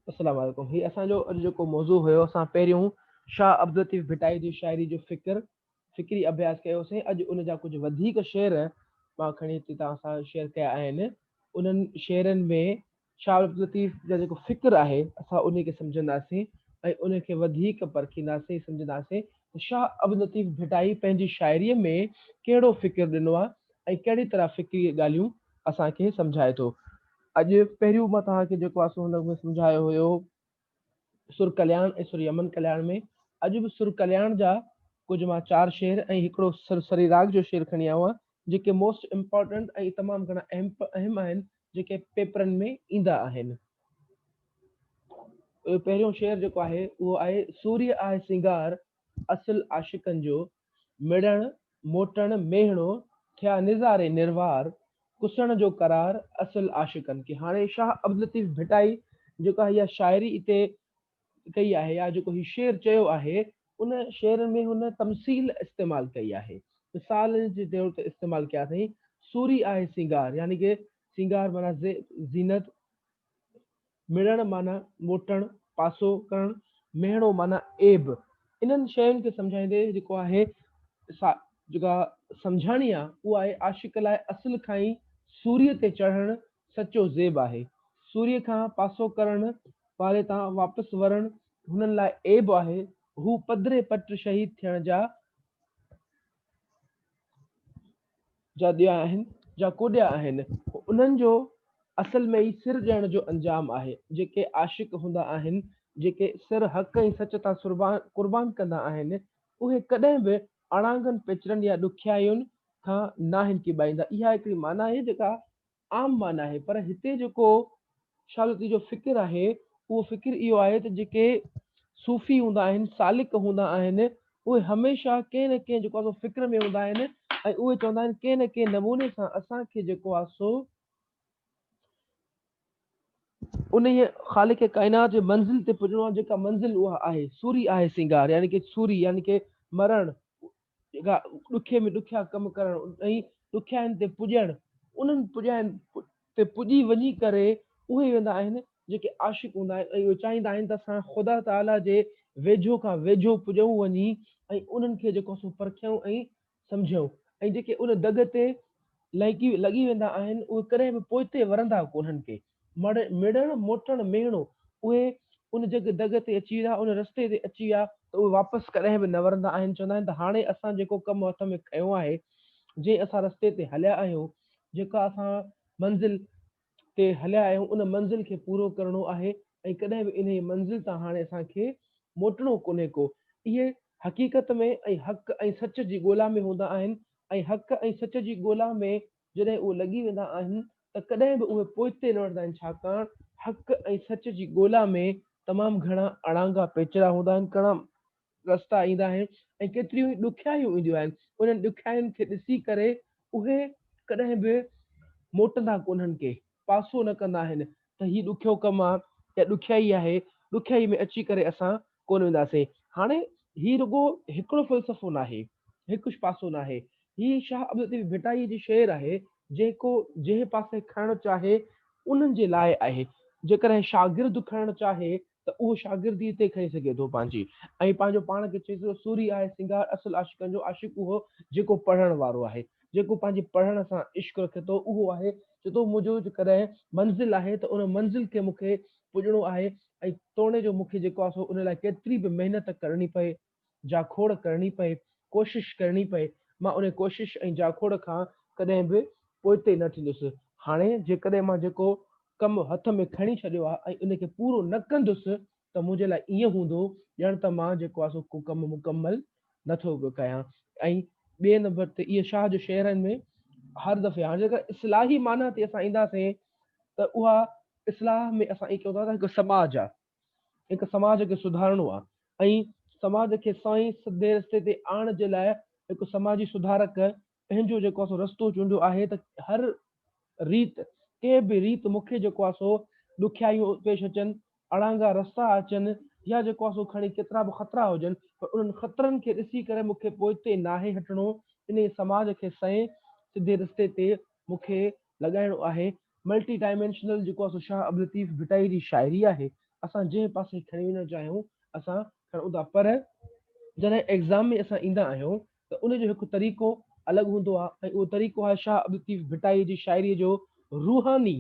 السلام عليڪم هي اسان جو اڄ جيڪو موضوع هيو اسان پهريون شاهه عبداللطيف ڀٽائي جي شاعري جو فڪر فڪري اڀياس ڪيوسين اڄ ان جا ڪجهه وڌيڪ شعر مان کڻي هتي توهان سان شيئر ڪيا آهن انهن شعرن ۾ شاهه عبداللطيف جا جيڪو فڪر آهي اسان ان کي سمجهنداسين ۽ ان کي وڌيڪ پرکينداسين سمجهنداسين ته شاهه عبداللطيف ڀٽائي پنهنجي شاعري ۾ ڪهڙو فڪر ڏنو آهي ۽ ڪهڙي طرح فڪري ڳالهيون اسان کي سمجهائي ٿو. اڄ پهريون مان توهان کي جيڪو آهي سو هن ۾ سمجهايو هيو سر ڪلياڻ ۽ سر يمن ڪلياڻ ۾ اڄ به سر ڪلياڻ جا ڪجهه مان چار شعر ۽ هڪڙو سر سريراڳ جو شعر کڻي آيو آهيان جيڪي موسٽ امپارٽنٽ ۽ تمام گهڻا اهم اهم آهن جيڪي پيپرن ۾ ايندا آهن. اهو پهريون شعر جيڪو آهي اهو آهي سوريء آهي سينگار اصل عاشقن جو مڙڻ موٽڻ ميهڻو، ٿيا نظاري نروار، ڪسڻ جو قرار، اصل عاشقن کي. هاڻي شاهه عبداللطيف ڀٽائي جيڪا اها شاعري اتي ڪئي آهي يا جيڪو هي شعر چيو آهي، ان شعر ۾ هن تمثيل استعمال ڪئي آهي. مثال جي طور تي استعمال ڪيا اٿائين، سوري آهي سينگار يعني ڪه سينگار معنيٰ زينت، مڙڻ معنيٰ موٽڻ، پاسو ڪرڻ، مهڻو معنيٰ عيب. انهن شين کي سمجهائيندي جيڪو آهي سا جيڪا سمجهاڻي آ اها آهي عاشق لاء اصل کان ئي سوريء تي چڙهڻ سچو زيب آهي. سوريء کان پاسو ڪرڻ واري تان واپس ورڻ هنن لاء عيب آهي. هو پڌري پٽ شهيد ٿيڻ جا جا ڏيا آهن، جا ڪوڏيا آهن، انهن جو اصل ۾ ئي سر ڏيڻ جو انجام آهي. جيڪي عاشق هوندا آهن، جيڪي سر حق ۽ سچ تان قربان ڪندا آهن، اهي ڪڏهن به اڻانگن پيچرن يا ڏکيائين کان ناهن ڪيٻائيندا. اها هڪڙي معنيٰ آهي جيڪا عام معنيٰ آهي پر هتي جيڪو شاهه لطيف جو فڪر آهي اهو فڪر اهو آهي ته جيڪي صوفي هوندا آهن سالڪ هوندا آهن اهي هميشه ڪنهن نه ڪنهن جيڪو آهي سو فڪر ۾ هوندا آهن ۽ اهي چوندا آهن ڪنهن نه ڪنهن نموني سان اسان کي جيڪو آهي سو انهيء خالق ڪائنات جي منزل تي پڄڻو آهي جيڪا منزل اها آهي سوري آهي سينگار يعني ڪي سوري يعني ڪي مرڻ جيڪا ڏکي ۾ ڏکيا ڪم ڪرڻ ۽ ڏکيائين تي پڄڻ، انهن پڄائين تي پڄي وڃي ڪري اهي ويندا آهن جيڪي عاشق هوندا آهن ۽ اهي چاهيندا آهن ته اسان خدا تعاليٰ جي ويجهو کان ويجهو پڄون وڃي ۽ انهن کي جيڪو سو پرکيون ۽ سمجهيون ۽ جيڪي ان دڳ تي لڳي ويندا آهن اهي ڪڏهن به پوئتي ورندا ڪونهن ڪي. مڙ، مڙڻ، موٽڻ، ميهڻو، اهي ان جڳ دڳ تي اچي ويا، ان رستي تي اچي ويا ته اهي واپس ڪڏهن به نه ورندا آهن، چوندا آهن ته هاڻي اسان جيڪو ڪم هٿ ۾ کنيو آهي، جنهن اسان رستي تي هليا آهيون، جيڪا اسان منزل تي هليا آهيون، ان منزل کي پورو ڪرڻو آهي ۽ ڪڏهن به انهيء منزل تان هاڻي اسان کي موٽڻو ڪونهي ڪو. اهي حقيقت ۾ ۽ حق ۽ سچ جي ڳولا ۾ هوندا آهن ۽ حق ۽ سچ جي ڳولا ۾ جڏهن اهي لڳي ويندا آهن ته ڪڏهن به اهي پوئتي نه وٺندا آهن ڇاڪاڻ حق ۽ سچ جي ڳولا ۾ تمام گهڻا اڙانگا پيچرا هوندا آهن، ڪڻا رستا ايندا آهن ۽ ڪيتريون ئي ڏکيائيون اينديون آهن، انهن ڏکيائين کي ڏسي ڪري اهي ڪڏهن به موٽندا ڪونهن ڪي پاسو نه ڪندا آهن ته هي ڏکيو ڪم آ يا ڏکيائي آهي، ڏکيائي ۾ اچي ڪري اسان ڪونه وينداسين. هاڻي هي رڳو هڪڙو فلسفو ناهي، هڪ پاسو ناهي، هي شاهه عبداللطيف ڀٽائيء جي شعر آهي، جيڪو جنهن پاسي کڻڻ چاهي انهن جي لاء آهي. جيڪڏهن شاگرد کڻڻ چاهي ته اهو شاگرديء تي کڻي سگهي ٿو پنهنجي ۽ پنهنجو پاڻ کي چئي ٿو سوري آهي سينگار اصل عاشقن جو عاشق اهو جيڪو پڙهڻ وارو آهي، جيڪو پنهنجي پڙهڻ سان عشق رکي ٿو اهو آهي چئي ٿو منهنجو جيڪڏهن منزل آهي ته ان منزل کي مون کي پڄڻو آهي ۽ توڻي جو مون کي جيڪو آهي سو ان لاء ڪيتري به محنت ڪرڻي پئي، جاکوڙ ڪرڻي پئي، ڪوشش ڪرڻي پئي، مان ان ڪوشش ۽ جاکوڙ کان ڪڏهن به پوئتي نه ٿيندس. هاڻي جيڪڏهن مان جيڪو ڪم هٿ ۾ کڻي ڇڏيو آهي ۽ ان کي پورو نه ڪندس ته منهنجي لاء ائين هوندو ڄڻ ته مان جيڪو آهي سو ڪو ڪم مڪمل نه ٿو پيو ڪيان ۽ ٻئي نمبر تي اهي شاهه جو شعرن ۾ هر دفعي هاڻي جيڪر اصلاحي معنيٰ تي اسان اينداسين ته اها اصلاح ۾ اسان ائين چئون ٿا ته هڪ سماج آهي هڪ سماج کي سڌارڻو آهي ۽ سماج کي سائين سڌي رستي تي آڻڻ جي لاء هڪ سماجي سڌارڪ پنهنجو جيڪو آهي سو رستو چونڊيو آهي ته هر ريت ڪنهن به ريت مون کي جيڪو آهي سو ڏکيائيون پيش اچن، اڙانگا رستا اچن يا جيڪو آهي سو کڻي ڪيترا به خطرا هجن پر انهن خطرن کي ڏسي ڪري مون کي پوئتي ناهي هٽڻو انهي سماج کي سئين سڌي رستي تي مون کي لڳائڻو آهي. ملٽي ڊائمينشنل جيڪو آهي سو شاهه عبداللطيف ڀٽائي جي شاعري آهي. اسان جنهن پاسي کڻي وڃڻ چاهيون اسان کڻون ٿا پر جڏهن ايگزام ۾ اسان ايندا آهيون ته ان جو هڪ طريقو الڳ هوندو آهي ۽ اهو طريقو آهي شاهه عبداللطيف ڀٽائي جي شاعري جو روحاني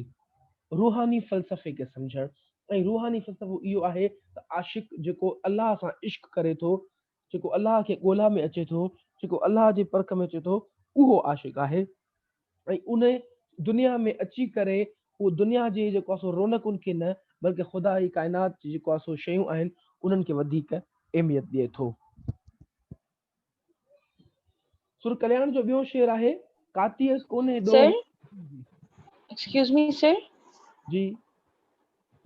روحاني فلسفي کي سمجهڻ ۽ روحاني فلسفو اهو آهي ته عاشق جيڪو الله سان عشق ڪري ٿو، جيڪو الله کي ڳولا ۾ اچي ٿو، جيڪو الله جي پرک ۾ اچي ٿو اهو عاشق آهي ۽ ان دنيا ۾ اچي ڪري اهو دنيا جي جيڪو آهي سو رونقن کي نه بلڪه خدا جي ڪائنات جي جيڪو آهي سو شيون آهن انهن کي وڌيڪ اهميت ڏئي ٿو. سر ڪلياڻ جو ٻيو شعر آهي، ڪاتيء ڪونهي ڏوهه. سر ايڪسڪيوز مي سر. جي.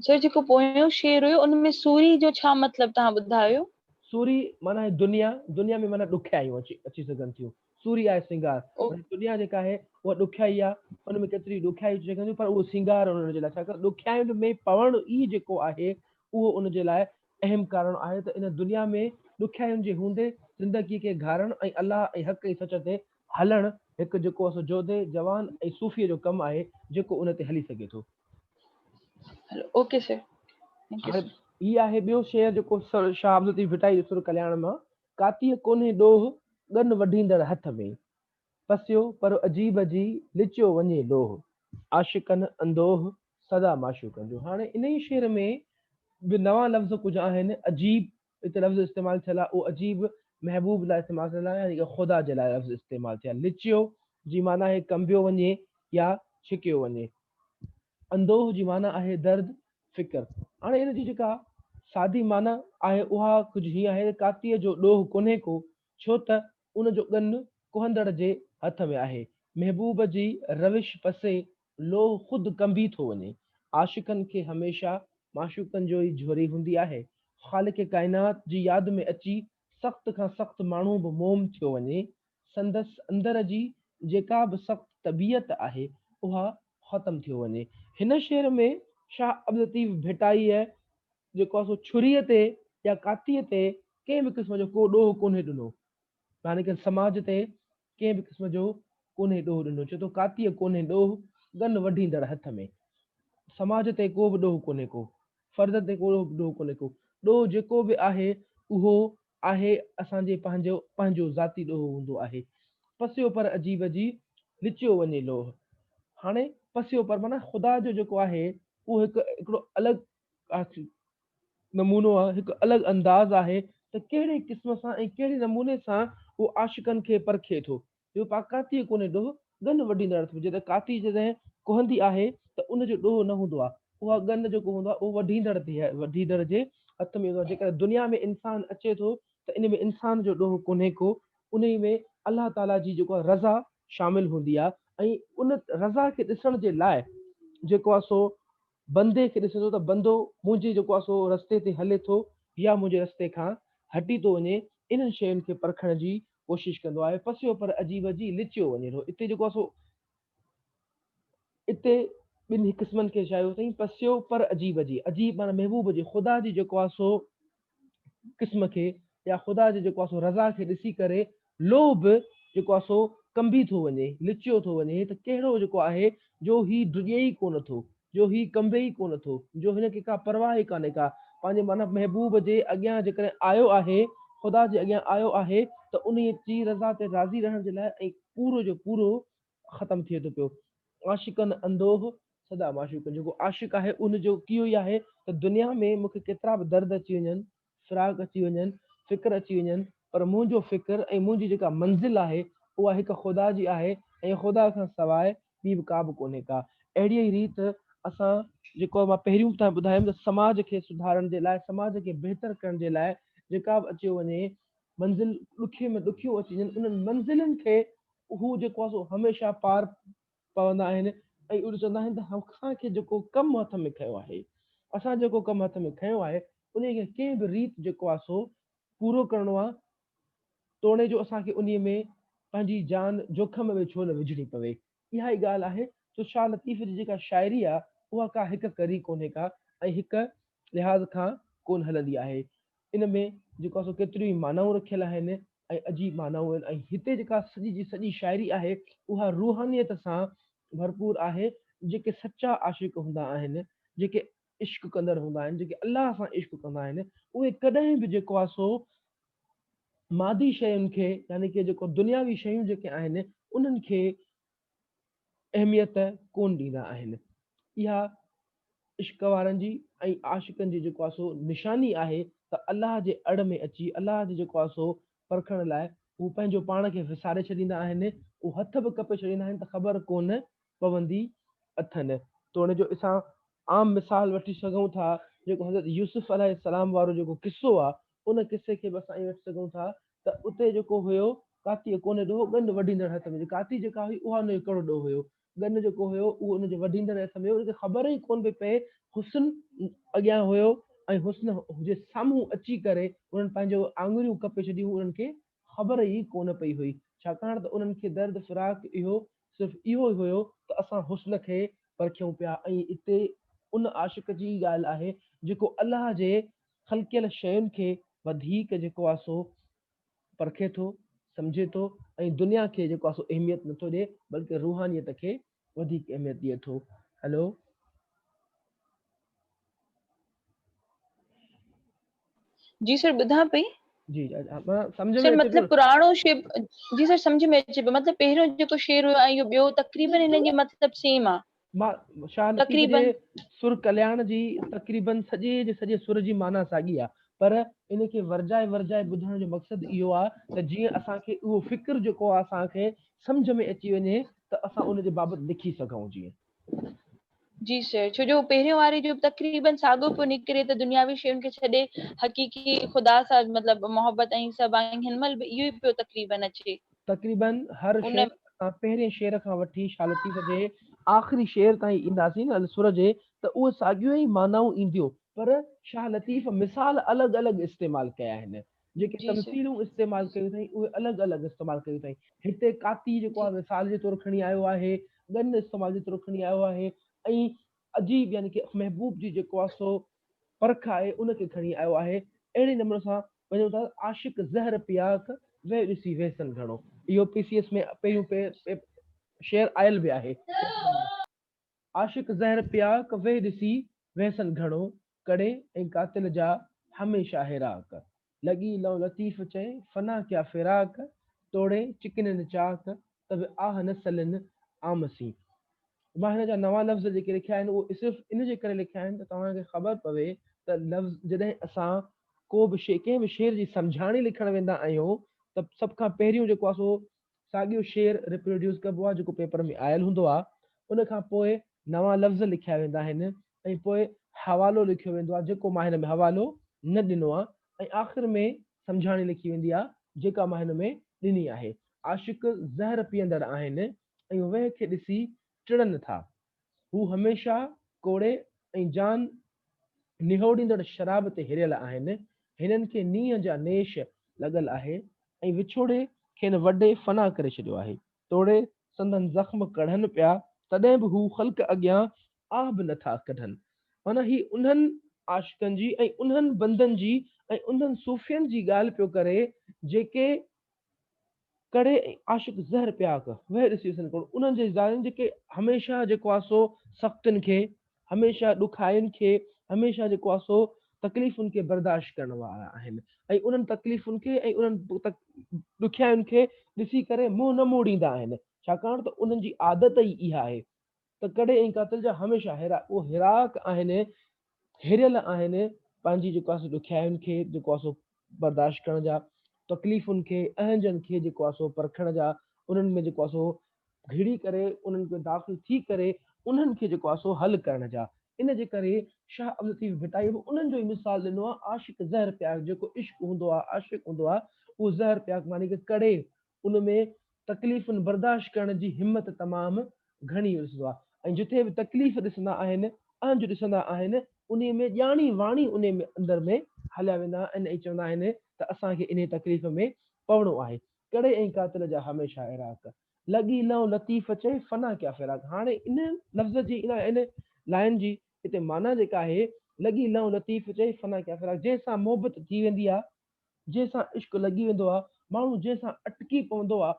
سر جيڪو پويون شعر هيو ان ۾ سوري جو ڇا مطلب توهان ٻڌايو؟ سوري معنيٰ آهي دنيا، دنيا ۾ معنيٰ ڏکيائيون اچي اچي سگهن ٿيون. سوري آهي سينگار. معنيٰ دنيا جيڪا آهي اها ڏکيائي آهي، ان ۾ ڪيتريون ڏکيائيون اچي سگهن ٿيون پر اهو سينگار انهن جي لاء ڇاڪاڻ ڏکيائين ۾ پوڻ ئي جيڪو آهي اهو ان جي لاء اهم ڪارڻ آهي ته ان دنيا ۾ ڏکيائين جي هوندي زندگي کي گهارڻ ۽ الله ۽ حق ۽ سچ تي هلڻ هڪ جيڪو سو جوڌي، جوان ۽ صوفيء جو ڪم آهي جيڪو ان تي هلي سگهي ٿو. Hello okay sir thank you هاڻي سر. هي آهي ٻيو شعر جيڪو سر شاهه عبداللطيف ڀٽائي جو سر ڪلياڻ مان، ڪاتيء ڪونهي ڏوهه، ڳن وڍيندڙ هٿ ۾. پسيو پر عجيب جي، لچيو وڃي لوهه. عاشقن اندوهه، سدا معشوقن جو. هاڻي انهيء شعر ۾ به نوان لفظ ڪجهه آهن. عجيب هتي لفظ استعمال ٿيل آهي، اهو عجيب محبوب لاء استعمال ٿيل آهي يعني خدا جي لاء لفظ استعمال ٿيل آهي. لچيو جي معنيٰ آهي ڪنبيو وڃي يا ڇڪيو وڃي. اندوهه جي معنيٰ آهي درد، فڪر. هاڻي ان جي جيڪا سادي معنيٰ آهي اها ڪجهه هيئن آهي ته ڪاتيء جو ڏوهه ڪونهي ڪو، ڇو ته ان جو ڳن ڪهندڙ جي هٿ ۾ آهي. محبوب جي روش پسي لوهه خود ڪنبي ٿو وڃي. عاشقن کي هميشه معشوقن جو ئي جهوري هوندي آهي. خالق ڪائنات جي ياد ۾ اچي سخت کان سخت ماڻهو به موم ٿيو وڃي. سندس اندر جي جيڪا به سخت طبيعت آهي اها ختم ٿيو وڃي. هن شعر ۾ شاهه عبداللطيف ڀٽائيء جيڪو آهي سو ڇريء تي يا ڪاتيء تي ڪنهن به قسم جو ڪو ڏوهه ڪونهي ڏنو. يعني ڪه سماج تي ڪنهن به قسم جو ڪونهي ڏوهه ڏنو. چئي ٿو ڪاتيء ڪونهي ڏوهه، ڳن وڍيندڙ هٿ ۾. سماج تي ڪو به ڏوهه ڪونهي ڪو. فرد تي ڪو به ڏوهه ڪونهي ڪو. ڏوهه جيڪو به آهي اهو آهي اسان جي پنهنجو پنهنجو ذاتي ڏوهه هوندو آهي. پسيو پر عجيب جي، لچيو وڃي لوهه. هاڻي پسيو پر معنيٰ خدا جو جيڪو آهي اهو هڪ هڪڙو الڳ نمونو آهي، هڪ الڳ انداز آهي ته ڪهڙي قسم سان ۽ ڪهڙي نموني سان اهو عاشقن کي پرکي ٿو. اهو پاڪ ڪاتيء ڪونهي ڏوهه، ڳن وڍيندڙ اٿم. جڏهن ڪاتي جڏهن ڪهندي آهي ته ان جو ڏوهه نه هوندو آهي. اها ڳن جيڪو هوندو آهي اهو وڍيندڙ تي وڍيندڙ جي هٿ ۾ هوندو آهي. جيڪڏهن دنيا ۾ انسان اچي ٿو ته ان ۾ انسان جو ڏوهه ڪونهي ڪو، انهي ۾ الله تعاليٰ جي جيڪو آهي رضا شامل هوندي آهي ۽ ان رضا کي ڏسڻ جي لاء جيڪو آهي سو بندي کي ڏسي ٿو ته بندو منهنجي جيڪو آهي سو رستي تي هلي ٿو يا منهنجي رستي کان هٽي ٿو وڃي انهن شين کي پرکڻ جي ڪوشش ڪندو آهي پسيو پر عجيب جي لچيو وڃي ٿو اتي جيڪو آهي سو اتي ٻن قسمن کي چاهيو اٿئي پسيو پر عجيب جي عجيب معنيٰ محبوب جي خدا جي جيڪو آهي سو قسم کي يا خدا جي جيڪو آهي سو رضا کي ڏسي ڪري لوهه به جيڪو آهي سو ڪنبي ٿو وڃي، لچيو ٿو وڃي ته ڪهڙو جيڪو آهي جو هي ڊڄي ئي ڪونه ٿو، جو هي ڪنبي ئي ڪونه ٿو، جو هن کي ڪا پرواهه ئي ڪانهي ڪا، پنهنجي معنيٰ محبوب جي اڳيان جيڪڏهن آيو آهي، خدا جي اڳيان آيو آهي ته انهيء جي رضا تي راضي رهڻ جي لاء ۽ پورو جو پورو ختم ٿئي ٿو پيو. عاشقن اندوهه سدا معشوقن جيڪو عاشق آهي ان جو اهو ئي آهي ته دنيا ۾ مون کي ڪيترا به درد اچي وڃن، فراق اچي وڃن، فڪر اچي وڃن پر منهنجو فڪر ۽ منهنجي جيڪا منزل آهي اها هڪ خدا جي آهي ۽ خدا کان سواء ٻي به ڪا به ڪونهي ڪا. اهڙيء ئي ريت اسان جيڪو مان پهريون به توهان کي ٻڌايم ته سماج کي سڌارڻ جي لاء سماج کي بهتر ڪرڻ جي لاء جيڪا به اچيو وڃي منزل ڏکي ۾ ڏکيون اچي وڃن انهن منزلن کي هو جيڪو آهي سو هميشه پار پوندا آهن ۽ اهو چوندا آهن ته اسان کي جيڪو ڪم هٿ ۾ کنيو آهي، اسان جيڪو ڪم هٿ ۾ کنيو آهي، انهيء کي ڪنهن به ريت جيڪو آهي سو پورو ڪرڻو آهي، توڻي جو اسان کي انهيء ۾ پنهنجي جان جوکم ۾ ڇو نه وجهڻي پوي. اها ئي ڳالهه آهي جو شاهه لطيف جي جيڪا شاعري آهي، اها ڪا هڪ ڪري ڪونهي ڪا ۽ هڪ لحاظ کان ڪونه هلندي آهي. ان ۾ جيڪو آهي سو ڪيتريون ئي معنائون رکيل آهن ۽ عجيب معنائون آهن ۽ هتي جيڪا سڄي جي سڄي شاعري آهي اها روحانيت سان ڀرپور آهي. جيڪي سچا عاشق هوندا آهن، جيڪي عشق ڪندڙ هوندا آهن، جيڪي الله سان عشق ڪندا آهن، اهي ڪڏهن به جيڪو آهي سو مادي شين کي يعني ڪي جيڪو دنياوي شيون جيڪي آهن انهن کي اهميت ڪون ڏيندا آهن. اها عشق وارن جي ۽ عاشقن جي جيڪو آهي سو نشاني آهي ته الله جي اڙ ۾ اچي الله جي جيڪو آهي سو پرکڻ لاء هو پنهنجو پاڻ کي وساري ڇڏيندا آهن، هو هٿ به ڪپي ڇڏيندا آهن ته خبر ڪونه پوندي اٿن. توڻي جو اسان عام مثال وٺي سگهون ٿا جيڪو حضرت يوسف عليه السلام وارو جيڪو قصو آهي ان قصي کي به اسان ائين وٺي سگهون ٿا ته اتي جيڪو هيو ڪاتيء ڪونه ڏوهه ڳن وڍيندڙ هٿ ۾ ڪاتي جيڪا هئي اها ان جو ڪهڙو ڏوهه هيو ڳن جيڪو هيو اهو ان جي وڍيندڙ هٿ ۾ هيو ان کي خبر ئي ڪونه پئي پئي حسن اڳيان هيو ۽ حسن جي سامهون اچي ڪري انهن پنهنجو آڱريون ڪپي ڇڏيون انهن کي خبر ئي ڪونه پئي هئي ڇاڪاڻ ته انهن کي درد فراق اهو صرف اهو ئي هيو ته اسان حسن کي پرکيون پيا ۽ اتي ان عاشق جي ئي ڳالهه آهي جيڪو الله جي خلقيل شين کي وڌيڪ جيڪو آهي سو پرکي ٿو، سمجهي ٿو ۽ دنيا کي جيڪو آهي سو اهميت نٿو ڏئي بلڪه روحانيت کي وڌيڪ اهميت ڏئي ٿو. هلو. جي سر ٻڌان پئي. جي سمجھ ۾ مطلب پراڻو شعر جي سر سمجھ ۾ اچي پيو مطلب پهريون جيڪو شعر هيو ۽ اهو ٻيو تقريبن هن جي مطلب سيم آ. مان شاهه لطيف جي سر ڪلياڻ جي تقريبن سڄي جي سڄي سر جي معنيٰ ساڳي آ پر ان کي ورجائي ورجائي ٻڌڻ جو مقصد اهو آ ته جيئن اسان کي اهو فڪر جيڪو آ اسان کي سمجھ ۾ اچي وڃي ته اسان ان جي بابت لکي سگهون جيئن. جي سر ڇو جو پهريون واري جو تقريبن ساڳيو پيو نڪري ته دنياوي شين کي ڇڏي حقيقي خدا سان مطلب محبت ۽ سڀ ۽ هن مهل به اهو ئي پيو تقريبن اچي. تقريبن هر شعر اسان پهرين شعر کان وٺي شاهه لطيف جي آخري شعر تائين اينداسين نه سر جي ته اهي ساڳيون ئي معنائون اينديون پر شاهه لطيف مثال الڳ الڳ استعمال ڪيا آهن جيڪي تمثيلون استعمال ڪيون اٿائين اهي الڳ الڳ استعمال ڪيون اٿائين. هتي ڪاتي جيڪو آهي مثال جي طور کڻي آيو آهي، ڳن استعمال جي طور کڻي آيو آهي ۽ عجيب يعني ڪي محبوب جي جيڪو آهي سو پرک آهي ان کي کڻي آيو آهي. اهڙي نموني سان وڃون ٿا عاشق زهر پياڪ ويهه ڏسي ويسن گهڻو. اهو پي سي ايس ۾ پهريون شعر آيل به آهي. عاشق زهر پياڪ ويهه ڏسي ويسن گهڻو، ڪڙي ۽ قاتل جا هميشه هيراڪ. لڳي لئون لطيف چئي، فنا ڪيا فراق، توڙي چڪنين چاڪ، ته به آهه نه سلين عام سين. مان هن جا نوان لفظ جيڪي لکيا آهن اهي صرف ان جي ڪري لکيا آهن ته توهان کي خبر پوي ته لفظ جڏهن اسان ڪو به شعر ڪنهن به شعر جي سمجهاڻي لکڻ ويندا آهيون ته سڀ کان پهريون جيڪو آهي سو ساڳيو شعر ريپروڊيوس ڪبو آهي جيڪو پيپر ۾ آيل هوندو آهي ان کان پوء نوان لفظ لکيا ويندا آهن ۽ پوء حوالو لکيو ويندو آهي جيڪو مان هن ۾ حوالو نه ڏنو آهي ۽ آخر ۾ سمجهاڻي لکي ويندي آهي جيڪا مان هن ۾ ڏني آهي. عاشق زهر پيئندڙ آهن ۽ وهه کي ڏسي ٽڙن ٿا. هو هميشه ڪوڙي ۽ جان نهوڙيندڙ شراب تي هريل آهن. هنن کي نينهن جا نيش لڳل آهي ۽ وڇوڙي کين وڍي فنا ڪري ڇڏيو آهي. توڙي سندن زخم ڪڙهن پيا، تڏهن به هو خلق اڳيان آه به نه ٿا ڪڍن. معنيٰ هي انهن عاشقن جي ۽ انهن بندن جي ۽ انهن صوفين جي ڳالهه پيو ڪري، جيڪي ڪڙي ۽ عاشق زهر پياڪ، وهه ڏسي وسن ڪوڙ، انهن جي زالن جيڪي هميشه جيڪو آهي سو سختين کي، هميشه ڏکاين کي، هميشه جيڪو آهي سو تڪليفن کي برداشت ڪرڻ وارا آهن ۽ انهن تڪليفن کي ۽ انهن ڏکيائين کي ڏسي ڪري منهن نه موڙيندا آهن، ڇاڪاڻ ته انهن جي عادت ئي اها آهي ته ڪڙي ۽ قاتل جا هميشه هيراڪ آهن، هريل آهن پنهنجي جيڪو آهي سو ڏکيائين کي جيڪو آهي سو برداشت ڪرڻ جا، تڪليفن کي، اهنجن کي جيڪو آهي سو پرکڻ جا، انهن ۾ جيڪو آهي سو گهڙي ڪري انهن ۾ داخل ٿي ڪري انهن کي جيڪو آهي سو حل ڪرڻ جا. ان جي ڪري شاهه عبداللطيف ڀٽائيء به انهن جو ئي مثال ڏنو آهي عاشق زهر پياڪ جيڪو عشق هوندو آهي، عاشق هوندو آهي اهو زهر پياڪ معني ڪه ڪڙي ان ۾ تڪليفن برداشت ڪرڻ جي همت تمام گهڻي ڏسندو آهي ۽ جتي به تڪليف ڏسندا آهن، اهنج ڏسندا آهن، انهي ۾ ڄاڻي واڻي انهي ۾ اندر ۾ هليا ويندا آهن ۽ چوندا آهن ته اسان کي انهي تڪليف ۾ پوڻو آهي. ڪڙي ۽ قاتل جا هميشه عراق. لڳي لئون لطيف چئي، فنا ڪيا فراق. هاڻي ان لفظ جي ان لائن جي هتي معنيٰ جيڪا آهي، لڳي لئون لطيف چئي، فنا ڪيا فراق، جنهن سان محبت ٿي ويندي آهي، جنهن سان عشق لڳي ويندو آ، ماڻهو جنهن سان اٽڪي پوندو آ،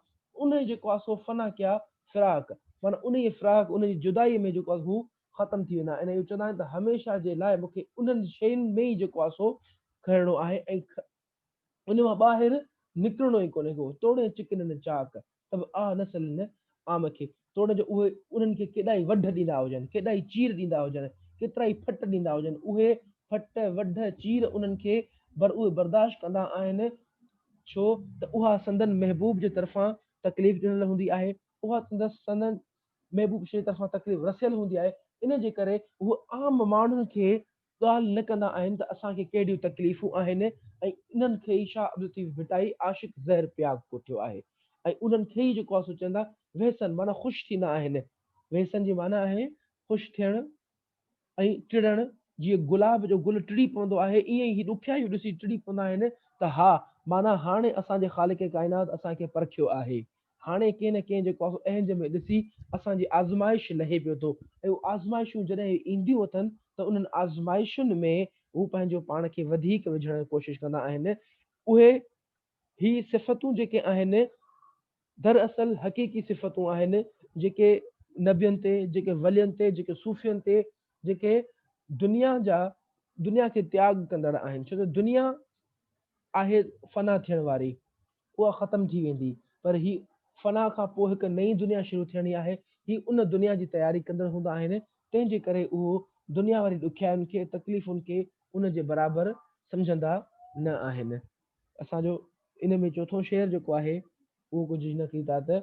انهيء جيڪو آ سو فنا ڪيا فراق، معنيٰ انهيء فراق، انهيء جدائيء ۾ جيڪو آ هو ختم ٿي ويندا آهن ۽ اهو چوندا آهن ته هميشه جي لاء مون کي انهن شين ۾ ئي جيڪو آهي سو کڻڻو آهي ۽ ان مان ٻاهر نڪرڻو ئي ڪونهي ڪو، توڙي چڪنن چاڪ، ته به آه نه سلن عام کي، توڙي جو اهي انهن کي ڪيڏا ئي وڍ ڏيندا هجن، ڪيڏا ئي چير ڏيندا هجن، ڪيترا ئي ڦٽ ڏيندا هجن، اهي ڦٽ، وڍ، چير انهن کي بر اهي برداشت ڪندا آهن، ڇو ته اها سندن محبوب جي طرفان تڪليف ڏنل هوندي آهي، اها سندس سندن محبوب جي طرفان تڪليف رسيل هوندي آهي، ان جي ڪري هو عام ماڻهن کي ڳالهه نه ڪندا آهن ته اسان کي ڪهڙيون تڪليفون آهن ۽ انهن کي ئي شاهه عبداللطيف ڀٽائي عاشق زهر پياڪ ڪوٺيو آهي ۽ انهن کي ئي جيڪو آهي سو چوندا ويسن معنيٰ خوش ٿيندا آهن ويسن جي معنيٰ آهي خوش ٿيڻ ۽ ٽڙڻ جيئن گلاب جو گل ٽڙي پوندو آهي ائين ئي هي ڏکيائيون ڏسي ٽڙي پوندا آهن ته ها معنيٰ هاڻي اسان جي خالق ڪائنات اسان کي پرکيو آهي هاڻي ڪنهن نه ڪنهن جيڪو آهي سو اهنج ۾ ڏسي اسان جي آزمائش لهي پيو ٿو ۽ اهي آزمائشون جڏهن اينديون اٿن ته انهن آزمائشن ۾ هو پنهنجو پاڻ کي وڌيڪ وجهڻ جي ڪوشش ڪندا آهن. اهي هي صفتون جيڪي آهن دراصل حقيقي صفتون آهن جيڪي نبين تي، جيڪي ولين تي، جيڪي صوفين تي، جيڪي دنيا جا دنيا کي تياڳ ڪندڙ آهن ڇو ته دنيا آهي فنا ٿيڻ واري اها ختم ٿي ويندي پر هي فنا کان پوء هڪ نئين دنيا شروع ٿيڻي آهي، هي ان دنيا جي تياري ڪندڙ هوندا آهن، تنهن جي ڪري اهو دنيا واري ڏکيائين کي، تڪليفن کي ان جي برابر سمجهندا نه آهن. اسان جو ان ۾ چوٿون شعر جيڪو آهي اهو ڪجهه هن ريت آهي ته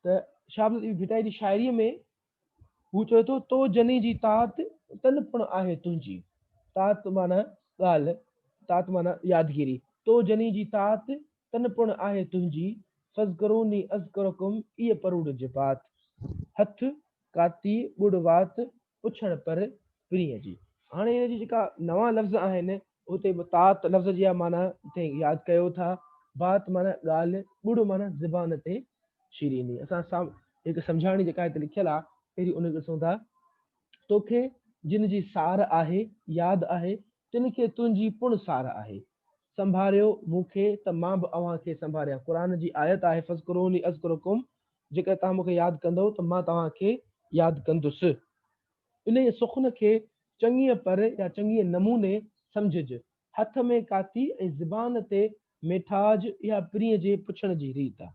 ته شاهه عبداللطيف ڀٽائي جي شاعريء ۾ هو چوي ٿو، تو جني جي تات، تن پڻ آهي تنهنجي. تات معنيٰ ڳالهه، تات معنيٰ يادگيري. تو جني جي تات، تن پڻ آهي تنهنجي. فاذڪروني اذڪرڪم، ايء پروڙ جي پات. هٿ، ڪاتي، ٻڙ وات، پڇڻ پر پرينء جي. هاڻي هن جي جيڪا نوان لفظ آهن، اتي به تات لفظ جي اها معنيٰ هتي ياد ڪيو ٿا. بات معنيٰ ڳالهه، ٻڙ معنيٰ زبان تي شيريني. اسان سام هڪ سمجهاڻي جيڪا هتي لکيل آ پهرين ان کي ڏسون ٿا. توکي جن جي سار آهي، ياد آهي، تن کي تنهنجي پڻ سار آهي. سنڀاريو مون کي ته مان به اوهان کي سنڀاريان. قرآن جي آيت آهي فاذڪروني اذڪرڪم جيڪڏهن توهان مون کي ياد ڪندؤ ته مان توهان کي ياد ڪندس. انهيء سخن کي چڱيء پر يا چڱيء نموني سمجهج. هٿ ۾ ڪاتي ۽ زبان تي ميٺاج اها پرينء جي پڇڻ جي ريت آ.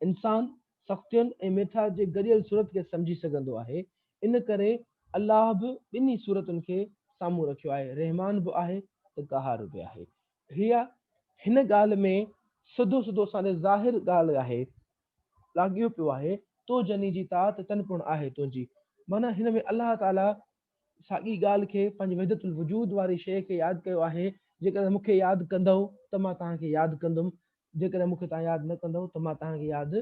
انسان سختين ۽ ميٺاج جي گڏيل صورت کي سمجهي سگهندو آهي، ان ڪري الله به ٻنهي صورتن کي سامهون رکيو آهي، رحمان به آهي ته قهار به آهي. هيء هن ڳالهه ۾ سڌو سڌو اسان ڏي ظاهر ڳالهه آهي، لاڳيو پيو آهي، تو جني جي تات تن پڻ آهي تنهنجي. معنيٰ هن ۾ الله تعاليٰ ساڳي ڳالهه کي پنهنجي وحدت الوجود واري شيء کي ياد ڪيو آهي، جيڪڏهن مون کي ياد ڪندؤ ته مان توهان کي ياد ڪندم، جيڪڏهن مون کي توهان ياد نه ڪندؤ ته مان توهان کي ياد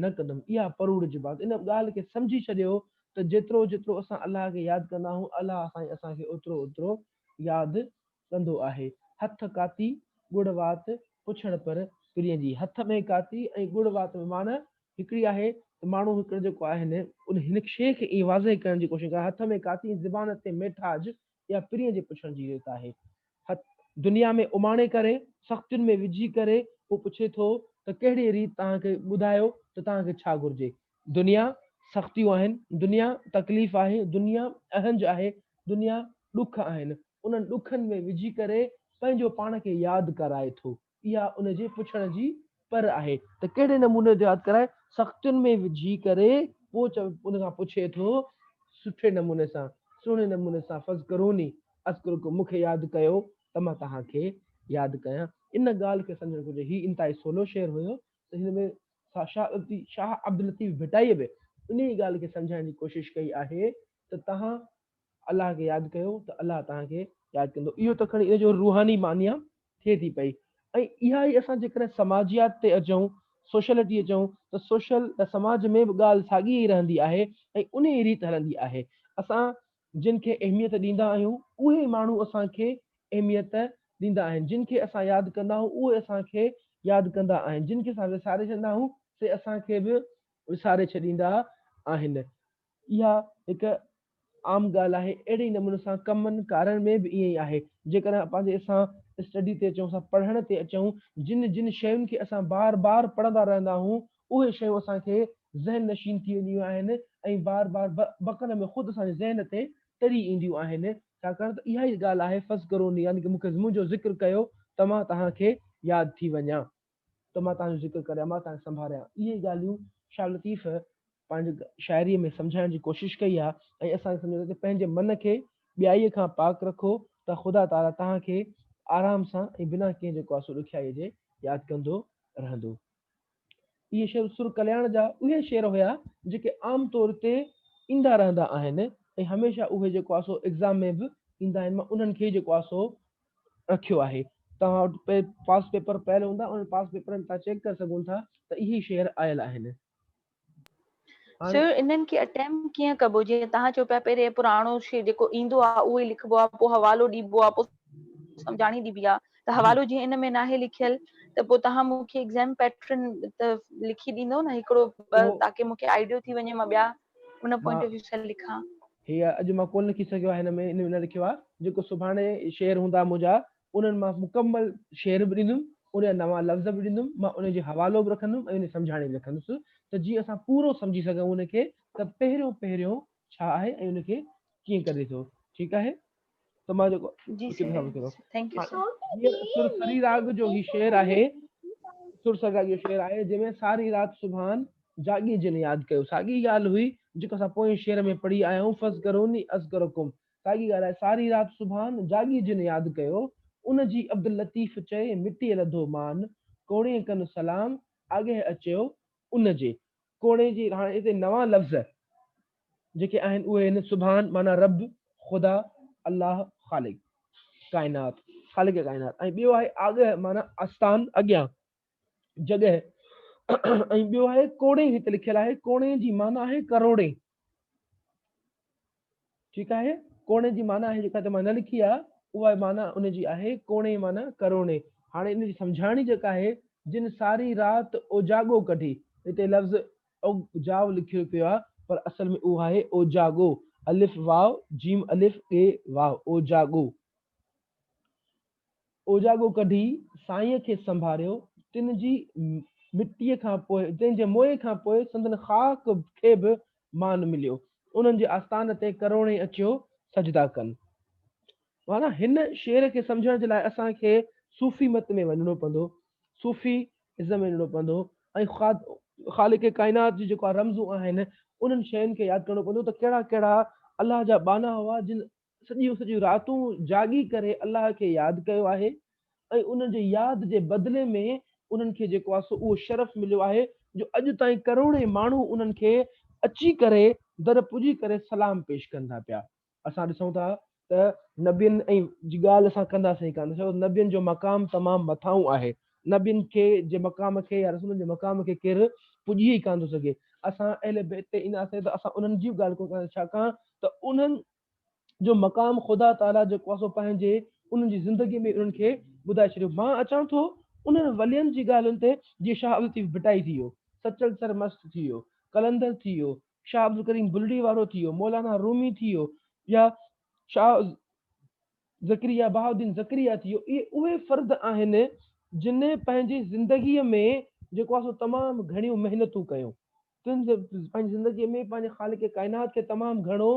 نه ڪندم. اها پروڙ جي بات ان ڳالهه کي سمجهي ڇڏيو ته جيترو جيترو اسان الله کي ياد ڪندا آهيون الله سائين اسان کي اوترو اوترو ياد ڪندو آهي. هٿ ڪاتي، ڳڙ وات، پڇڻ پر پرينء جي. هٿ ۾ ڪاتي ۽ ڳڙ وات ۾ معنيٰ هڪڙي آهي ته ماڻهو هڪڙو جيڪو آهي نه ان هن شيء کي ائين واضح ڪرڻ جي ڪوشش ڪري هٿ ۾ ڪاتي ۽ زبان تي ميٺاج اها پرينء جي پڇڻ جي ريت آهي. هٿ دنيا ۾ اماڻي ڪري سختين ۾ وجهي ڪري هو پڇي ٿو ته ڪهڙي ريت توهان کي ٻڌايو ته توهان کي ڇا گهرجي. دنيا سختيون آهن، دنيا تڪليف آهي، دنيا اهنج آهي، دنيا ڏک آهن. انهن ڏکن ۾ وجهي ڪري پنهنجو پاڻ کي ياد ڪرائي ٿو. اها ان جي پڇڻ جي پر آهي ته ڪهڙي نموني ٿو ياد ڪرائي، سختين ۾ وجهي ڪري پوء ان کان پڇي ٿو سٺي نموني سان، سهڻي نموني سان فاذڪروني اذڪرڪم مون کي ياد ڪيو ته مان توهان کي ياد ڪيان. ان ڳالهه کي سمجهڻ گهرجي. هي انتهائي سولو شعر هيو ته هن ۾ شاهه عبداللطيف ڀٽائيء به انهيء ڳالهه کي سمجهائڻ جي ڪوشش ڪئي آهي ته توهان الله کي ياد ڪيو ته الله توهان کي ياد ڪندو. اهو ته کڻي ان جو روحاني معنيٰ ٿئي ٿي پئي ۽ اها ئي اسان جيڪڏهن سماجيات تي اچون، سوشلٽي اچون ته سوشل يا سماج ۾ به ڳالهه ساڳي ئي رهندي آهي ۽ انهيء ريت هلندي آهي. اسان جن کي اهميت ڏيندا آهيون، اهي ماڻهو اسان کي اهميت ڏيندا آهن. جن کي اسان ياد ڪندا آهيون، اهي اسان کي ياد ڪندا آهن. جن کي اسان وساري ڇڏيندا آهيون، سي اسان کي به وساري ڇڏيندا آهن. اها هڪ عام ڳالهه آهي. اهڙي ئي نموني سان ڪمن ڪارن ۾ به ائين ئي آهي. جيڪڏهن پنهنجي اسان اسٽڊي تي اچون، اسان پڙهڻ تي اچون، جن جن شين کي اسان بار بار پڙهندا رهندا آهيون، اهي شيون اسان کي ذهن نشين ٿي وينديون آهن. ۽ بار بار بقر ۾ خود اسان جي ذهن تي تري اينديون آهن، ڇاڪاڻ ته اها ئي ڳالهه آهي فاذڪروني يعني ڪه مون کي منهنجو ذڪر ڪيو ته مان توهان کي ياد ٿي وڃان، ته مان توهان جو ذڪر ڪريان، مان توهان کي سنڀاريان. اهي ئي ڳالهيون شاهه لطيف پنهنجي شاعريء ۾ سمجهائڻ جي ڪوشش ڪئي آهي ۽ اسان کي سمجهايو ته پنهنجي من کي ٻيائيء کان پاڪ رکو ته خدا تعاليٰ توهان کي آرام سان ۽ بنا ڪنهن جيڪو آهي سو ڏکيائيء جي ياد ڪندو رهندو. اهي شعر سر ڪلياڻ جا اهي شعر هيا جيڪي عام طور تي ايندا رهندا آهن ۽ هميشه اهي جيڪو آهي سو ايگزام ۾ به ايندا آهن مان انهن کي ئي جيڪو آهي سو رکيو آهي توهان وٽ پاس پيپر پيل هوندا انهن پاس پيپرن تان چيڪ ڪري سگهون ٿا ته اهي شعر آيل آهن. هاڻي سر انهن کي اٽيمپٽ ڪيئن ڪبو جيئن توهان چئو پيا پهرين پراڻو شعر جيڪو ايندو آهي اهو ئي لکبو آهي پوء حوالو ڏبو آهي پوء سمجهاڻي ڏبي آهي ته حوالو جيئن ان ۾ ناهي لکيل ته پوء توهان مون کي ايگزام پيٽرن ته لکي ڏيندو نه هڪڙو ٻه تاڪي مون کي آئيڊيو ٿي وڃي مان ٻيا ان پوائنٽ آف ويو سان لکان. هي اڄ مان ڪونه لکي سگهيو آهيان هن ۾ ان ۾ نه لکيو آهي جيڪو سڀاڻي شعر هوندا منهنجا انهن مان مڪمل شعر به ڏيندم، ان جا نوان لفظ به ڏيندم، مان ان جو حوالو به رکندم ۽ ان جي سمجهاڻي به رکندس ته جيئن اسان پورو سمجهي سگهون ان کي ته پهريون پهريون ڇا آهي ۽ ان کي ڪيئن ڪجي ٿو. ٺيڪ آهي ته مان جيڪو جي سر thank you سر. هينئر سر سري راڳ جو هي شعر آهي، سر سري راڳ جو شعر آهي جنهن ۾ ساري رات سبحان جاڳي جن ياد ڪيو ساڳي ڳالهه هئي جيڪا اسان پوئين شعر ۾ پڙهي آيا آهيون فاذڪروني اذڪرڪم ساڳي ڳالهه آهي، ساري رات سبحان، جاڳي جن ياد ڪيو، ان جي عبداللطيف چئي، مٽيء لڌو مان، ڪوڙين ڪن سلام، آڳهه اچيو، ان جي. ڪوڙين جي، هاڻي هتي نوان لفظ جيڪي آهن اهي آهن، سبحان معنيٰ رب، خدا، الله، خالق، ڪائنات، خالق ڪائنات ۽ ٻيو آهي آڳهه معنيٰ آستان، اڳيان، جڳهه ۽ ٻيو آهي ڪوڙين هت لکيل آهي ڪوڙين جي معنيٰ آهي ڪروڙين. ٺيڪ آهي ڪوڻي جي معنيٰ آهي جيڪا ته مان نه لکي آهي اها معنيٰ ان جي آهي ڪوڻي معنيٰ ڪروڻي هاڻي ان جي سمجهاڻي جيڪا آهي جن ساري رات اوجاڳو ڪڍي هتي لفظ اوجاو لکيو پيو آهي پر اصل ۾ اهو آهي اوجاڳو الف واو جيم الف ڳي واو اوجاڳو اوجاڳو ڪڍي سائينء کي سنڀاريو، تن جي مٽيء کان پوء، تنهن جي موئي کان پوء سندن خاڪ کي به مان مليو. انهن جي آستان تي ڪروڙين اچيو سجدا ڪن. معنيٰ هن شعر کي سمجهڻ جي لاء اسان کي صوفي مت ۾ وڃڻو پوندو، صوفي ازم ۾ وڃڻو پوندو ۽ خالق ڪائنات جون جيڪا رمزون آهن، انهن شين کي ياد ڪرڻو پوندو ته ڪهڙا ڪهڙا الله جا ٻانها هئا جن سڄيون سڄيون راتون جاڳي ڪري الله کي ياد ڪيو آهي ۽ انهن جي ياد جي بدلي ۾ انهن کي جيڪو آهي سو اهو شرف مليو آهي جو اڄ تائين ڪروڙين ماڻهو انهن کي اچي ڪري در پڄي ڪري سلام پيش ڪن ٿا پيا. اسان ڏسون ٿا ته نبين ۽ جي ڳالهه اسان ڪنداسين ئي ڪانه ڇو ته نبين جو مقام تمام مٿانهون آهي نبين کي جي مقام کي يا رسولن جي مقام کي ڪير پڄي ئي ڪانه ٿو سگهي اسان اهل بيت تي اينداسين ته اسان انهن جي به ڳالهه ڪونه ڪنداسين ڇاڪاڻ ته انهن جو مقام خدا تعاليٰ جيڪو آهي سو پنهنجي انهن جي زندگي ۾ انهن کي ٻڌائي ڇڏيو. مان اچان ٿو انهن ولين جي ڳالهين تي جيئن شاهه عبداللطيف ڀٽائي ٿي ويو، سچل سرمست ٿي ويو، قلندر ٿي ويو، شاهه عبدالڪريم بلڙي وارو ٿي ويو، مولانا رومي ٿي ويو يا شاهه زڪريا بهاءالدين زڪريا ٿي ويو. اهي اهي فرد آهن جن پنهنجي زندگيء ۾ جيڪو آهي سو تمام گهڻيون محنتون ڪيون. تن پنهنجي زندگيء ۾ پنهنجي خالق ڪائنات کي تمام گهڻو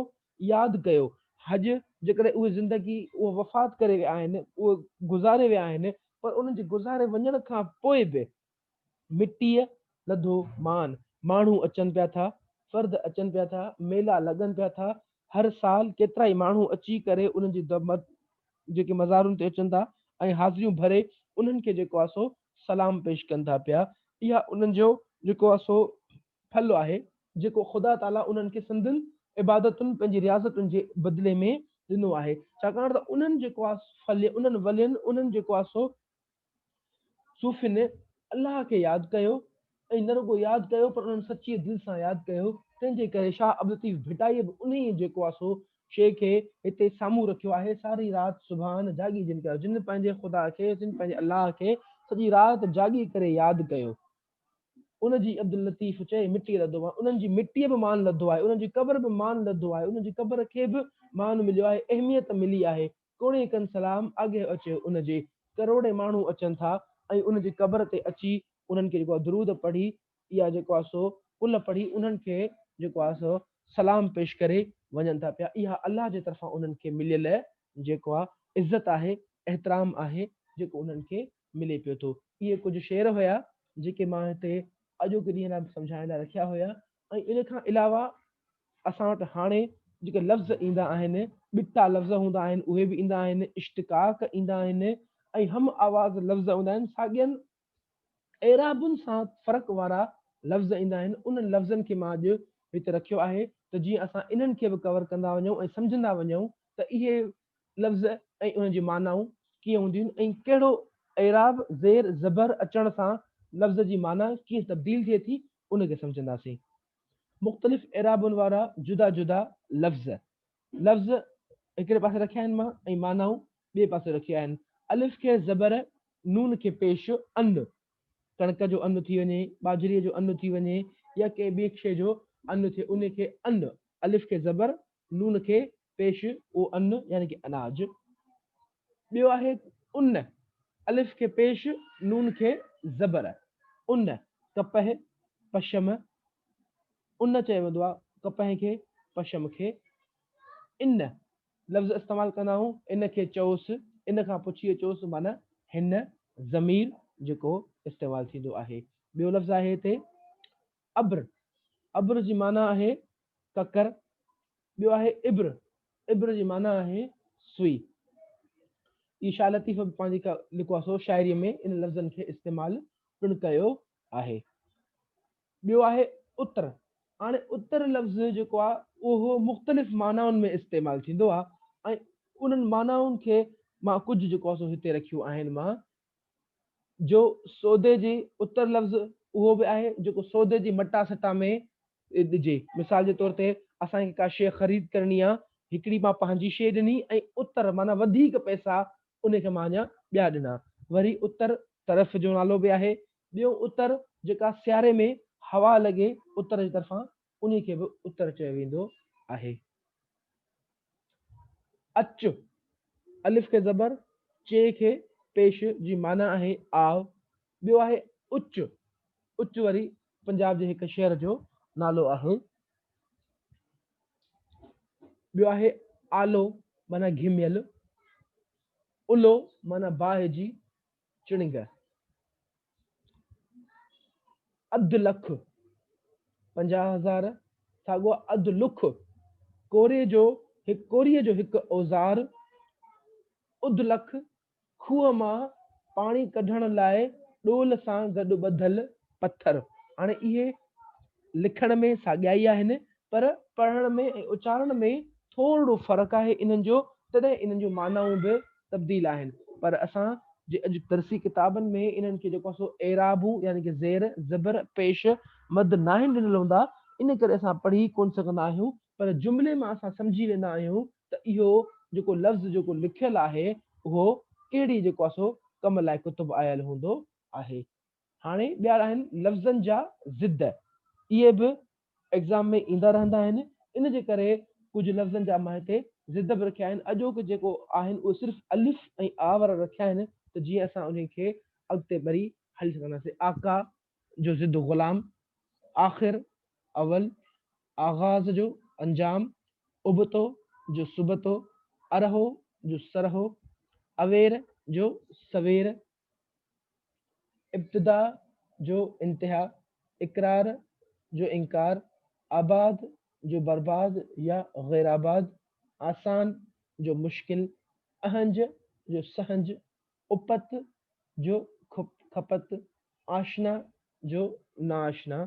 ياد ڪيو. اڄ جيڪڏهن اهي زندگي اهي وفات ڪري ويا آهن، اهي گذاري ويا آهن، پر انهن جي گذاري وڃڻ کان پوء به مٽيء لڌو مان، ماڻهو اچن پيا ٿا، فرد اچن پيا ٿا، ميلا لڳن پيا ٿا، هر سال ڪيترائي ماڻهو اچي ڪري انهن جي جيڪي مزارن تي اچن ٿا ۽ حاضريون ڀري انهن کي جيڪو آهي سو سلام پيش ڪن ٿا پيا، اها انهن جو جيڪو آهي سو ڦل آهي، جيڪو خدا تعاليٰ انهن کي سندن عبادتن، پنهنجي رياضتن جي بدلي ۾ ڏنو آهي، ڇاڪاڻ ته انهن جيڪو آهي ڦل، انهن ولين، انهن جيڪو آهي سو صوفين الله کي ياد ڪيو ۽ نه رڳو ياد ڪيو پر انهن سچيء دل سان ياد ڪيو، تنهن جي ڪري شاهه عبداللطيف ڀٽائيء به انهيء جيڪو آهي سو شيء کي هتي سامهون رکيو آهي، ساري رات سبحان جاڳي جن ڪيو، جن پنهنجي خدا کي، جن پنهنجي الله کي سڄي رات جاڳي ڪري ياد ڪيو. ان جي عبداللطيف چئي مٽيء لڌو مان، انهن جي مٽيء به مان لڌو آهي، انهن جي قبر به مان لڌو آهي، انهن جي قبر کي به مان مليو آهي، اهميت ملي آهي. ڪوڙين ڪن سلام، آگهه اچيو ان جي. ڪروڙين ماڻهو اچن ٿا ۽ ان جي قبر تي اچي انهن کي جيڪو آهي درود پڙهي يا جيڪو آهي سو قل پڙهي انهن کي جيڪو آهي سو سلام پيش ڪري وڃن ٿا پيا. اها الله جي طرفان انهن کي مليل جيڪو آ عزت آهي، احترام آهي جيڪو انهن کي ملي پيو ٿو. اهي ڪجهه شعر هيا جيڪي مان هتي اڄوڪي ڏينهن لاء سمجهائڻ لاء رکيا هيا ۽ ان کان علاوه اسان وٽ هاڻي جيڪي لفظ ايندا آهن، ٻٽا لفظ هوندا آهن اهي به ايندا آهن، اشتقاق ايندا آهن ۽ هم آواز لفظ هوندا آهن، ساڳين اعرابن سان فرق وارا لفظ ايندا آهن، انهن لفظن کي مان اڄ هت رکيو آهي ته جيئن اسان انهن کي به ڪور ڪندا وڃون ۽ سمجهندا وڃون ته اهي لفظ ۽ انهن جون معنائون ڪيئن هونديون آهن ۽ ڪهڙو اعراب، زير، زبر، اچڻ سان لفظ جي معنيٰ ڪيئن تبديل ٿئي ٿي، ان کي سمجهنداسين. مختلف اعرابن وارا جدا جدا لفظ. لفظ هڪڙي پاسي رکيا آهن مان ۽ معنائون ٻئي پاسي رکيون آهن. الف کي زبر، نون کي پيش، ان، ڪڻڪ جو ان ٿي وڃي، ٻاجهريء جو ان ٿي وڃي يا ڪنهن ٻي شيء جو ان ٿئي ان کي ان، الف کي زبر، نون کي پيش، اهو ان يعني ڪه اناج. ٻيو آهي ان، الف کي پيش، نون کي زبر، ان، ڪپهه، پشم، ان چيو ويندو آهي ڪپهه کي، پشم کي. ان لفظ استعمال ڪندا آهيون، ان کي چئوس، ان کان پڇي اچوس معنيٰ هن ضمير جيڪو استعمال ٿيندو آهي. ٻيو لفظ آهي هتي ابر، ابر جي معنيٰ آهي ڪڪر. ٻيو آهي ابر، ابر جي معنيٰ آهي سوئي. اهي شاهه لطيف به پنهنجي جيڪو آهي سو شاعريء ۾ انهن لفظن کي استعمال پڻ ڪيو آهي. ٻيو آهي اتر. هاڻي اتر لفظ جيڪو آهي اهو مختلف معنائن ۾ استعمال ٿيندو آهي ۽ انهن معنائن کي مان ڪجهه جيڪو آهي سو هتي رکيون آهن مان جو سودي جي اتر لفظ اهو به آهي جيڪو سودي جي مٽا سٽا ۾ ڏجي. مثال جي طور تي اسان کي ڪا شيء خريد ڪرڻي آ، هڪڙي مان پنهنجي شيء ڏني ۽ اتر معنيٰ وڌيڪ پئسا ان کي مان اڃا ٻيا ڏنا. وري اتر طرف جو نالو به آهي. ٻيو اتر جيڪا سياري ۾ هوا لڳي اتر جي طرفان انهي کي به اتر چيو ويندو آهي. اچ، الف کي زبر، چ کي پيش جي معنيٰ آهي آء. ٻيو آهي اچ، اچ وري پنجاب جي هڪ شهر جو نالو آهي. ٻيو آهي آلو معنيٰ گهميل، الو معنيٰ باهه جي چڻنگ. اڌ لک، 50,000، ساڳيو اڌ لک، ڪوري جو هڪ ڪوريء جو هڪ اوزار، اڌ لک، کوهه مان پاڻي ڪڍڻ لاء ڏول سان گڏ ٻڌل پٿر. هاڻي اهي لکڻ ۾ ساڳيا ئي آهن، پر پڙهڻ ۾ ۽ اچارڻ ۾ ٿورڙو فرق آهي انهن جو، تڏهن انهن جون معنائون به تبديل آهن. پر اسان جي اڄ درسي ڪتابن ۾ انهن کي جيڪو آهي سو اعرابون يعني ڪه زير، زبر، پيش، مد ناهن ڏنل هوندا، ان ڪري اسان پڙهي ڪونه سگهندا آهيون، پر جملي مان اسان سمجهي ويندا آهيون ته اهو جيڪو لفظ جيڪو لکيل آهي اهو ڪهڙي جيڪو آهي سو ڪم لاء ڪتب آيل هوندو آهي. هاڻي ٻيا آهن لفظن جا ضد، اهي به ايگزام ۾ ايندا رهندا آهن، ان جي ڪري ڪجهه لفظن جا مان هتي ضد به رکيا آهن، اڄوڪ جيڪو آهن اهي صرف الف ۽ آ وارا رکيا آهن ته جيئن اسان انهي کي اڳتي ٻري هلي سگهنداسين. آقا جو ضد غلام، آخر اول، آغاز جو انجام، ابتو جو سبتو، ارهو جو سرهو، اوير جو سوير، ابتدا جو انتها، اقرار جو انڪار، آباد جو برباد يا غيرآباد، آسان جو مشڪل، اهنج جو سهنج، اپت جو کپت، آشنا جو ناآشنا،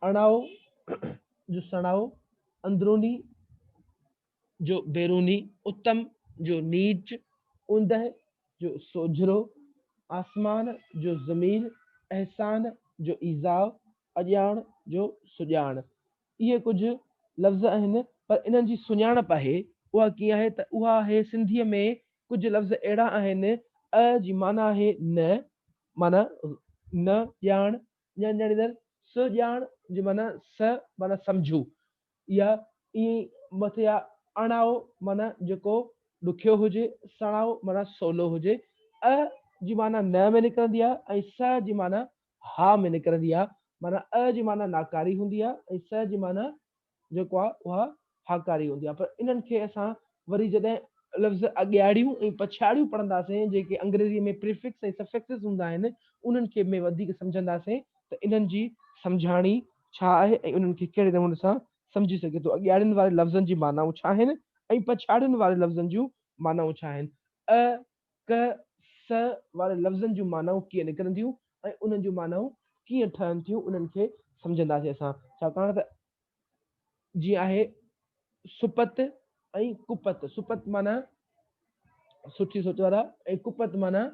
اڻائو جو سڻائو، اندروني جو بيروني، اتم جو نيچ، اوندهه جو سوجهرو، آسمان جو زمين، احسان جو ايذاء، اڄاڻ جو سڄاڻ. اهي ڪجهه لفظ آهن پر انهن جي سڃاڻپ آهي اها ڪيئن آهي ته اها آهي سنڌيء ۾ ڪجهه لفظ اهڙا آهن 'ا' جي معنيٰ آهي نه معنيٰ نه ڄاڻ ڄاڻ ڄاڻيندڙ، 'س' ڄاڻ جي معنيٰ 'س' معنيٰ سمجهو يا ائين ئي مٿي آ اڻائو معنيٰ جيڪو ڏکيو هجي، سڻائو معنيٰ سولو هجي. 'ا' جي معنيٰ نه ۾ نڪرندي آ ۽ 'س' جي معنيٰ ها ۾ نڪرندي آ. معنيٰ ا جي معنيٰ ناڪاري هوندي آهي ۽ س جي معنيٰ جيڪو آهي اها هاڪاري هوندي آهي پر انهن کي اسان وري جڏهن لفظ اڳياڙيون ۽ پڇاڙيون پڙهنداسين جيڪي انگريزي ۾ Prefix ۽ Suffixes هوندا آهن انهن کي ۾ وڌيڪ سمجهنداسين ته انهن جي سمجهاڻي ڇا آهي ۽ انهن کي ڪهڙي نموني سان سمجهي سگهجي ٿو اڳياڙين واري لفظن جي معنائون ڇا آهن ۽ پڇاڙين واري لفظن جون معنائون ڇا آهن ا ڪ، س واري لفظن جون معنائون ڪيئن نڪرنديون ۽ انهن جون معنائون ڪيئن ٺهن ٿيون انهن کي سمجهنداسين اسان ڇاڪاڻ ته جيئن آهي سپت ۽ ڪپت سپت معنيٰ سٺي سوچ وارا ۽ ڪپت معنيٰ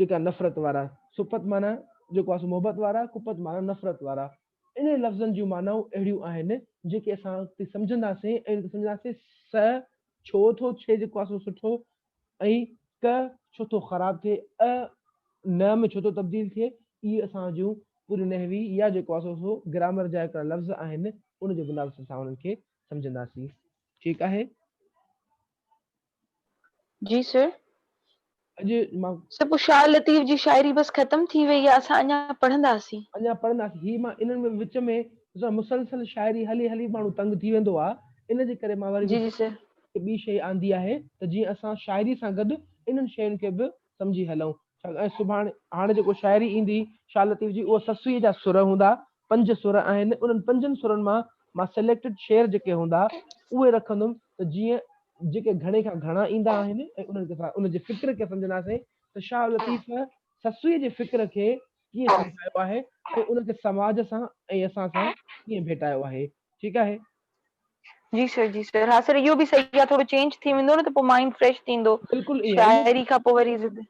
جيڪا نفرت وارا سپت معنيٰ جيڪو آهي سو محبت وارا ڪپت معنيٰ نفرت وارا انهن لفظن جون معنائون اهڙيون آهن جيڪي اسان سمجهنداسين ۽ ان کي سمجهنداسين س ڇو ٿو ٿئي جيڪو آهي سو سٺو ۽ ڪ ڇو ٿو خراب ٿئي، ا ن ۾ ڇو ٿو تبديل ٿئي، اهي اسان جون پوريون نحوي يا جيڪو آهي سو گرامر جا هڪڙا لفظ آهن ان جي بنياد تي اسان انهن کي سمجهنداسين. ٺيڪ آهي. جي سر. اڄ مان. سر پوء شاهه لطيف جي شاعري بس ختم ٿي وئي يا اسان اڃا پڙهنداسين؟ اڃا پڙهنداسين. هي مان انهن ۾ وچ ۾ ڏسو مسلسل شاعري هلي هلي ماڻهو تنگ ٿي ويندو آ ان جي ڪري مان وري جي جي سر. هڪ ٻي شيء آندي آهي ته جيئن اسان شاعري سان گڏ انهن شين کي به سمجهي هلون. ۽ سڀاڻي هاڻي جيڪو شاعري ايندي شاهه لطيف جي اهو سسئيء جا سر هوندا، پنج سر آهن، انهن پنجن سرن مان مان سليڪٽيڊ شعر جيڪي هوندا اهي رکندم ته جيئن جيڪي گهڻي کان گهڻا ايندا آهن ۽ انهن کي اسان ان جي فڪر کي سمجهنداسين ته شاهه لطيف سسئيء جي فڪر کي ڪيئن سمجهايو آهي ۽ ان کي سماج سان ۽ اسان سان ڪيئن ڀيٽايو آهي. ٺيڪ آهي. جي سر جي سر ها سر اهو به صحيح آ ٿورو چينج ٿي ويندو نه ته پوء مائنڊ فريش ٿيندو بلڪل ائين شاعري کان پوء وري ضد.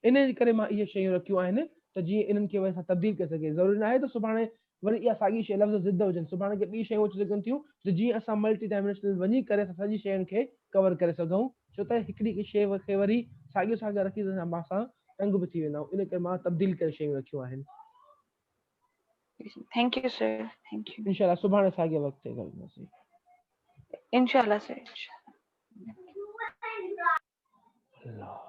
انهي جي ڪري مان اهي شيون رکيون آهن ته جيئن انهن کي وري اسان تبديل ڪري سگهي ضروري ناهي ته سڀاڻي وري اها ساڳي شي لفظ ضد هجن سڀاڻي ڪي ٻي شيون اچي سگهن ٿيون ته جيئن اسان ملٽي ڊائمينشنل وڃي ڪري اسان سڄي شين کي ڪور ڪري سگهون ڇو ته هڪڙي شي کي وري ساڳيو ساڳيو رکي ته اسان تنگ به ٿي ويندا آهيون ان ڪري مان تبديل ڪري شيون رکيون آهن. Thank you sir thank you. انشاء الله سڀاڻي ساڳي وقت تي ڳالهائينداسين. انشاء الله سر انشاء الله.